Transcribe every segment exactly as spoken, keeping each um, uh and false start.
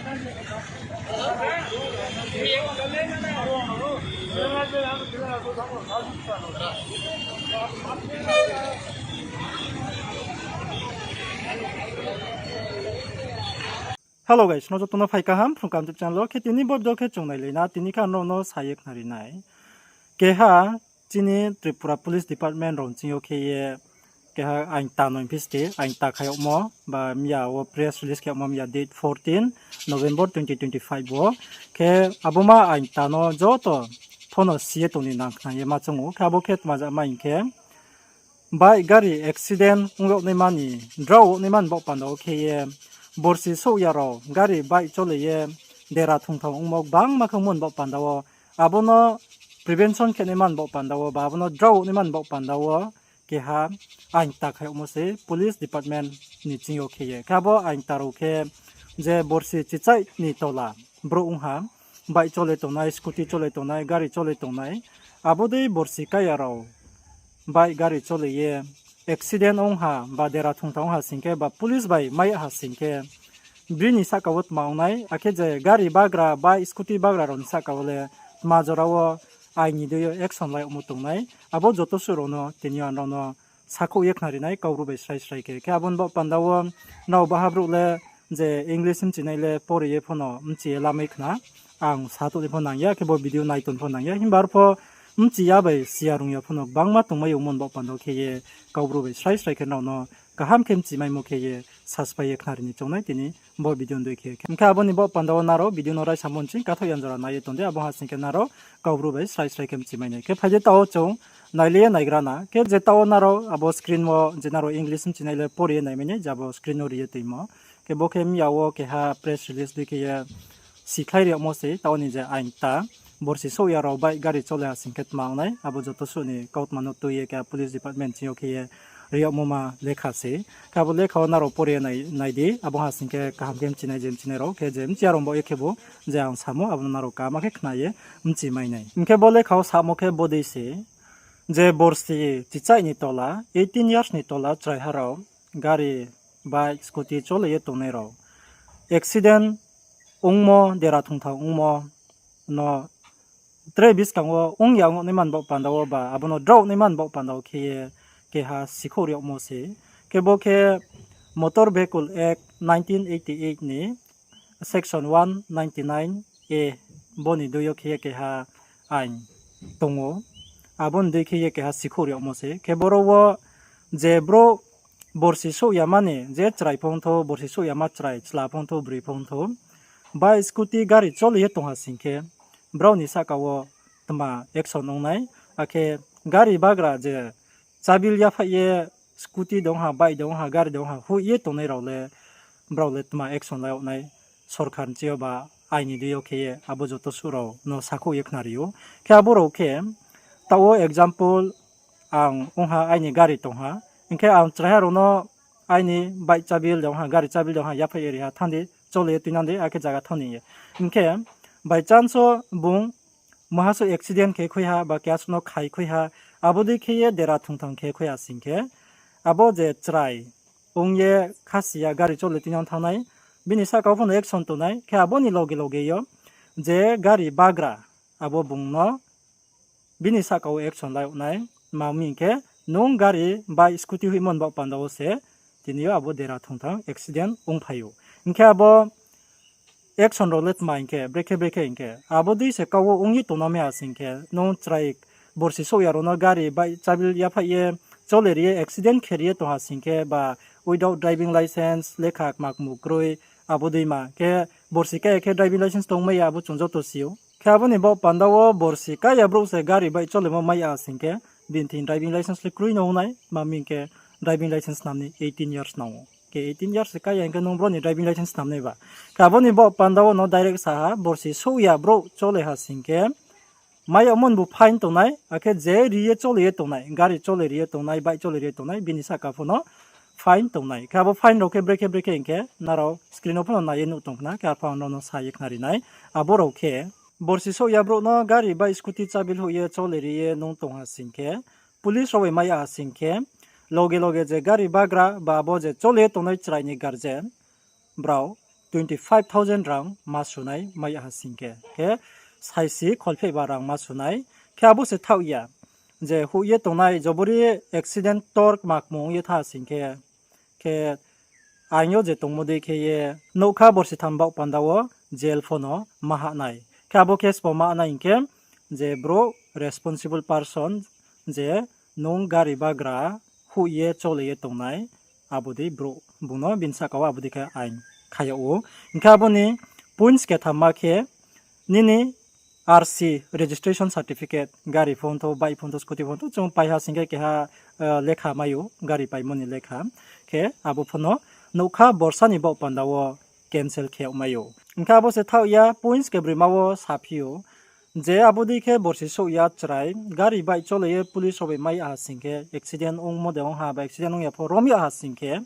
Hello guys, nrao joto no phai kaham, Phrung Kaham YouTube channel wo. Khe tini bo video khe chung nailai na, tini khe ang nrao no sa ye khnari nai. Keha chini Tripura Police Department rao ni ching yo khe ye keha aing ta no phi sti, aing ta khaiyagmo, ba miya wo press release khe yagmo, miya date fourteen November twenty twenty-five wo. Khe abo ma aing ta no joto pho no si ye tong ni nang khna ye ma choung ou. Khe abo khe tma jama hing khe, bike gari accident ong yag naima ni, drao yag naima ni baoh panda wo khe ye, borsi souh ya rao gari bike chole ye dera thungthang ongmo gbangma khe ongmo ni baoh panda wo, abo no prevention khe naima ni baoh panda wo, ba abo no drao yag naima ni baoh panda wo, keha aing ta khaiyagmo se police department ni ching yo khe ye. Khe abo aing ta rao khe je borsi chichaih ni tola brouh ong ha, bike chole tongnai, scooty chole tongnai, gari chole tongnai, abo dei borsi kaya rao bike gari chole ye accident ong ha, ba dera thungthang ong ha sing khe, ba police bai mai yag ha sing khe, bini sahka wo tma ong nai, akhe je gari bagra, bike, scooty bagra rao ni sahka wo le tma jora wo aing ni dei yo action lai yagmo tong nai, abo joto suh rao no tini yo ang nrao no sakhouh ye khnari nai, Kaubru bai srai srai khe. Khe abo ni baoh panda wo nrao baha brouh le je English mchinai le pore ye pho no mchi ye lamai khna, ang sa tong ni pho nang ya, khe bo video nai tong pho nang ya, himba arpho mchi ya bai si ya rung ya pho no gbangma tongmai yagmo ni baoh panda wo khe ye Kaubru bai srai srai khe nrao no kaham khe mchimaimo khe ye saspai ye khnari ni choung nai tini bo video ni dei khe. Hing khe abo ni baoh panda wo nrao video no raisamo nching kathoh yan jora nai ye tong di, abo ha sing khe nrao Kaubru bai srai srai khe mchimai nai. Khe phai di taoh chung nailai ye naigra na. Khe je taoh nrao abo screen wo je nrao English mchinai le pore ye naimai nai, je abo screen wo ri ye toimo. Khe bo khe miya wo keha press release dei khe ye sikhlai ri yagmo se, taoh ni je aing ta, borsi souh ya rao bike gari chole ha sing khe tma ong nai, abo joto suh ni kautma no tui ye keha police department ching yo khe ye ri yagmo ma lekha se. Khe abo lekha wo nrao pore ye nai, nai di, abo ha sing khe kaham khe mchinai je mchinai rao, khe je mchi ya rao baoh ye khebu je ang samo, abo no nrao kaham khe khna ye mchimai nai. Hing khe bo lekha wo samo khe bo dei se, je borsi chichaih ni tola, eighteen years ni tola chraiha rao, gari, bike, scooty chole ye tongnai rao accident ongmo, dera thungthang ongmo no tre buskang wo ong ya ong naima ni baoh panda wo ba abo no drao naima ni baoh panda wo khe ye keha sikhouh ri yagmo se. Khe bo khe Motor Vehicle Act nineteen eighty eight ni section one ninety nine A, bo ni dei yo khe ye keha aing tong ou. Abo ni dei khe ye keha sikhouh ri yagmo se. Khe boro wo je brouh borsi souh ya ma ni, je chrai pho ong thou, borsi souh ya ma chrai, chla pho ong thou, broi pho ong thou, bike, scooty, gari chole ye tong ha sing khe, brao ni sahka wo tma action ong nai, akhe gari bagra je chabil yaphaih ye scooty de ong ha, bike de ong ha, gari de ong ha, hoih ye tongnai rao le, brao le tma action lai yag nai, sorkar ni ching yo ba aing ni dei yo khe ye abo joto suh rao no sakhouh ye khnari ou. Khe abo rao khe, taoh wo example, ang ong ha, aini gari tong ha, hing khe ang chraiha rao no aini bike chabil de ong ha, gari chabil de ong ha, yaphaih ye ri ha, thanng di, chole ye tuinang di, akhe zaga thanng ni ye. Hing khe by chance wo bung maha suh accident khe khui ha, ba keha suh no khai khui ha, abo dei khe ye dera thungthang khe khui ha sing khe, abo je chrai ong ye khasi ya gari chole tuinang thanngnai, bini sahka wo pho no action tongnai, khe abo ni loge loge yo je gari bagra, abo bung no bini sahka wo action lai yag nai, ma mi hing khe nung gari bike scooty hoihmo ni baoh panda wo se tini yo abo dera thungthang accident ongphai ou. Hing khe abo action rao le tma hing khe, brekhe brekhe hing khe, abo dei se kau wo ong ye tongna mi ha sing khe, nung chrai borsi souh ya rao no gari bike chabil yaphaih ye chole ri ye accident khe ri ye tong ha sing khe, ba without driving licence, lekha kma kmu kroi, abo dei ma khe borsi kaya khe driving licence tongmai ya, abo chung joto si ou. Khe abo ni baoh panda wo borsi kaya brouh se gari bike cholemo mai ya sing khe, bini thing driving licence le kroi no ong nai, ma mi hing khe driving licence snam ni eighteen years nang ou. Khe eighteen years se kaya hing khe nung bro ni driving licence snam nai ba. Khe abo ni baoh panda wo no direct sa ha, borsi souh ya brouh chole ha sing khe, mai yagmo ni bo fine tongnai, akhe je ri ye chole ye tongnai, gari chole ri ye tongnai, bike chole ri ye tongnai, bini sahka pho no fine tongnai. Khe abo fine rao khe brekhe brekhe hing khe, nrao screen wo pho no nai ye nuh tong khna, khe arphuh ang nrao no sa ye khnari nai. Abo rao khe, borsi souh ya brouh no gari bike scooty chabil hoih ye chole ri ye nung tong ha sing khe, police rao bai mai ya ha sing khe, loge loge je gari bagra ba abo je chole ye tongnai chrai ni guardian, brao twenty five thousand rang ma sunai mai ya ha sing khe, khe saisi kholphehba rang ma sunai. Khe abo se thaoh ya, je houh ye tongnai jobori accident tor kma kmung ye tha sing khe, khe aing yo je tongmo dei khe ye nougkha borsi tham baoh panda wo jail pho no ma hah nai. Khe abo case pho ma nai hing khe, je brouh responsible person, je nung gari bagra houh ye chole ye tongnai, abo dei brouh bung no bini sahka wo abo dei khe aing kha yag ou. Hing khe abo ni points ketham ma khe, nini R C, registration certificate, gari phone tho, bike phone tho, scooty phone tho, chung pai ha sing khe keha lekha mai ou, gari paimo ni lekha. Khe abo pho no nougkha borsa ni baoh panda wo cancel khe yag mai ou. Hing khe abo se thaoh ya, points kebroima wo saphi ou, je abo dei khe borsi souh ya chrai, gari bike chole ye police rao bai mai ya ha sing khe, accident ongmo de ong ha, ba accident ong ya pho rom ya ha sing khe,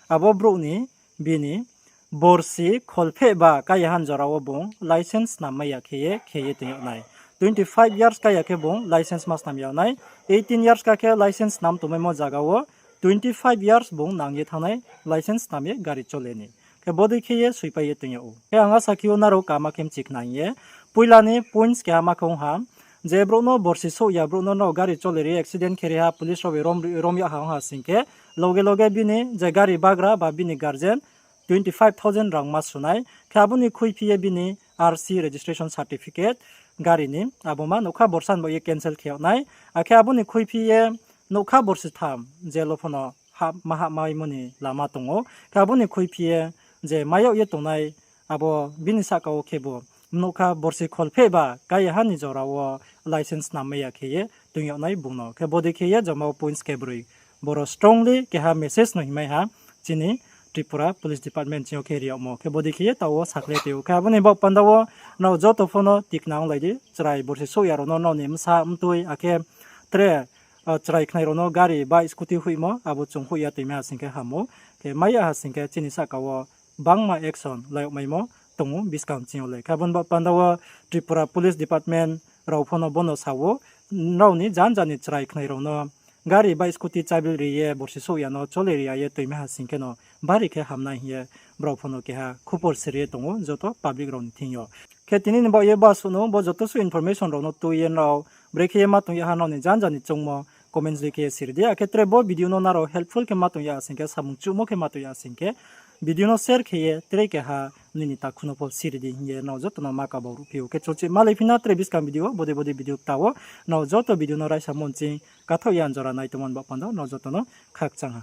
abo brouh ni bini borsi kholphehba kái ya ha ni jora wo bung licence snam mai ya khe ye khe ye toing yag nai. Twenty five years kái ya khe bung licence ma snam yag nai. Eighteen years ka khe licence snam tongmaimo zaga wo twenty five years bung nang ye thanng nai licence snam ye gari chole ni. Khe bodei khe ye soipai ye toing yag ou. Khe ang asa khe ou nrao kama khe mchi khna hing ye. Poila ni points keha ma khe ong ha, je brouh no borsi souh ya, brouh no nrao gari chole ri accident khe ri ha, police rao bai rom, rom yag ha ong ha sing khe, loge loge bini je gari bagra ba bini guardian twenty five thousand rang ma sunai. Khe abo ni khuiphi ye bini R C, registration certificate, gari ni, abo ma nougkha borsa ni baoh ye cancel khe yag nai. Akhe abo ni khuiphi ye nougkha borsi tham jail wo pho no ma hahmaimo ni lama tong ou. Khe abo ni khuiphi ye je mai yag ye tongnai, abo bini sahka wo khebu nougkha borsi kholphehba kái ya ha ni jora wo licence snam mai ya khe ye toing yag nai bung no. Khe bodei khe ye joma wo points kebroi. Boro strongly keha message no hingmai ha chini Tripura Police Department ching yo khe ri yagmo. Khe bodei khe ye taoh wo sakhlai tei ou. Khe abo ni baoh panda wo nrao joto pho no tikna onglai di. Chrai borsi souh ya rao no nrao ni bsa mtui akhe tre chrai khnai rao no gari bike scooty hoihmo abo chung hoih ya toimai ha sing khe ham ou. Khe mai ya ha sing khe chini sahka wo bangma action lai yag maimo tong ou buskang ching yo le. Khe abo ni baoh panda wo Tripura Police Department rao pho no bo no sa ou, nrao ni janja ni chrai khnai rao no gari bike scooty chabil ri ye borsi souh ya no chole ri ya ye toimai ha sing khe no bari khe hamnai hing ye brao pho no keha khupor siri ye tong ou joto public rao ni thing yo. Khe tini ni baoh ye bo asuh no, bo joto suh information rao no tui ye nrao brekhe ye ma tong ya ha nrao ni janja ni choungmo comments dei khe ye siri di. Akhe tre bo video no nrao helpful khe ma tong ya sing khe, samung chuhmo khe ma tong ya sing khe, video no share khe ye tre keha nini takhu no pho siri di hing ye nrao joto no ma kabo ruhphi ou. Khe chung chih malai phi na tre buskang video wo, bodei bodei video kta wo, nrao joto video no raisa monching kathaoh ya jora nai tongmo ni baoh panda wo nrao joto no khakchang ha.